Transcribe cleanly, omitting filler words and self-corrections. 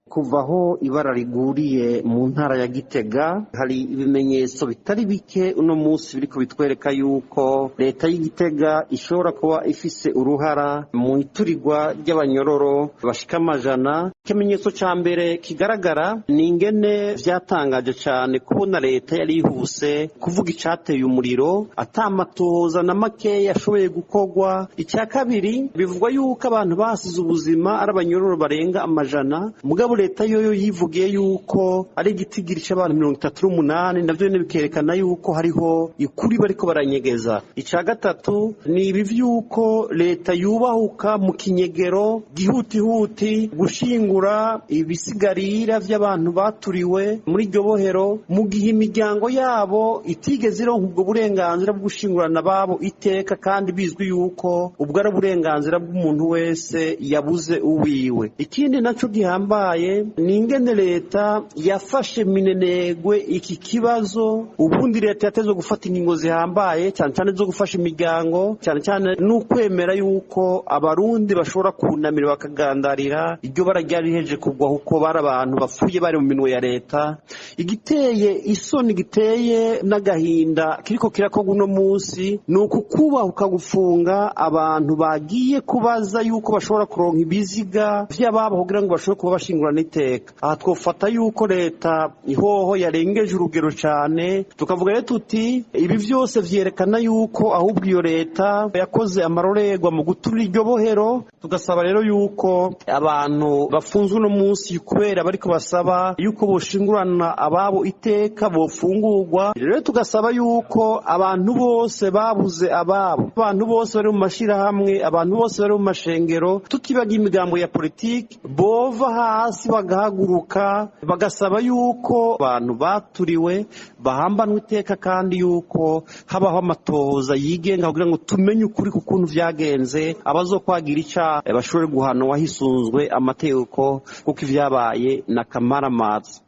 Kuva aho ibara riguriye mu ntara ya Gitega, hari ibimenyetso bitari bike uno munsi biriko bitwereka yuko leta y'Igitega ishobora kuba ifise uruhara mu iturirwa ry'abanyororo bashika amajana. Ikimenyetso ca mbere kigaragara ni ingene vyatangaje cane kubona leta yari yihuse kuvuga icateye umuriro ata matohoza na makeya yashoboye gukorwa. Ica kabiri, bivugwa yuko abantu basize ubuzima ari abanyororo barenga amajana, mugabo leta yoyo yivugiye yuko ari igitigiri c'abantu 38, navyo nyene bikerekana yuko hariho ikuri bariko baranyegeza. Ica gatatu ni ibi vy'uko leta yubahuka mu kinyegero gihutihuti gushingura ibisigarira vy'abantu baturiwe muri iryo bohero, mu gihe imiryango yabo itigeze ironka ubwo burenganzira bwo gushingurana ababo iteka, kandi bizwi yuko ubwo ari uburenganzira bw'umuntu wese yabuze uwiwe. Ikindi naco gihambaye ni ingene leta yafashe minenegwe iki kibazo. Ubundi leta yatezwe gufata ingingo zihambaye, cyane cyane zo gufasha imiryango, cyane cyane n'ukwemera yuko abarundi bashobora kunamira bakagandarira iryo bara ryari rihejeje kugwa, kuko bari abantu bapfuye bari mu minwe ya leta. Igiteye isoni, giteye n'agahinda kiriko kirakorwa uno munsi ni ukukubahuka gufunga abantu bagiye kubaza yuko bashobora kuronka ibiziga vy'ababo kugira ngo bashobore kuba bashingurana iteka. Aha twofata yuko leta ihoho yarengeje urugero cane, tukavuga rero tuti ibi vyose vyerekana yuko ahubwo iyo leta yakoze amarorerwa mu guturira iryo bohero. Tugasaba rero yuko abantu bafunzwe uno munsi kubera bariko basaba yuko boshingurana ababo iteka bofungurwa. Rero tugasaba yuko abantu bose babuze ababo, abantu bose bari mu mashirahamwe, abantu bose bari mu mashengero, tutibagiye imigambo ya politiki, bova hasi bagahaguruka bagasaba yuko abantu baturiwe bahambanwa iteka, kandi yuko habaho amatohoza yigenga kugira ngo tumenye ukuri ku kuntu vyagenze, abazokwagira icaha bashobore guhanwa hisunzwe amategeko, kuko ivyabaye na kamaramaza.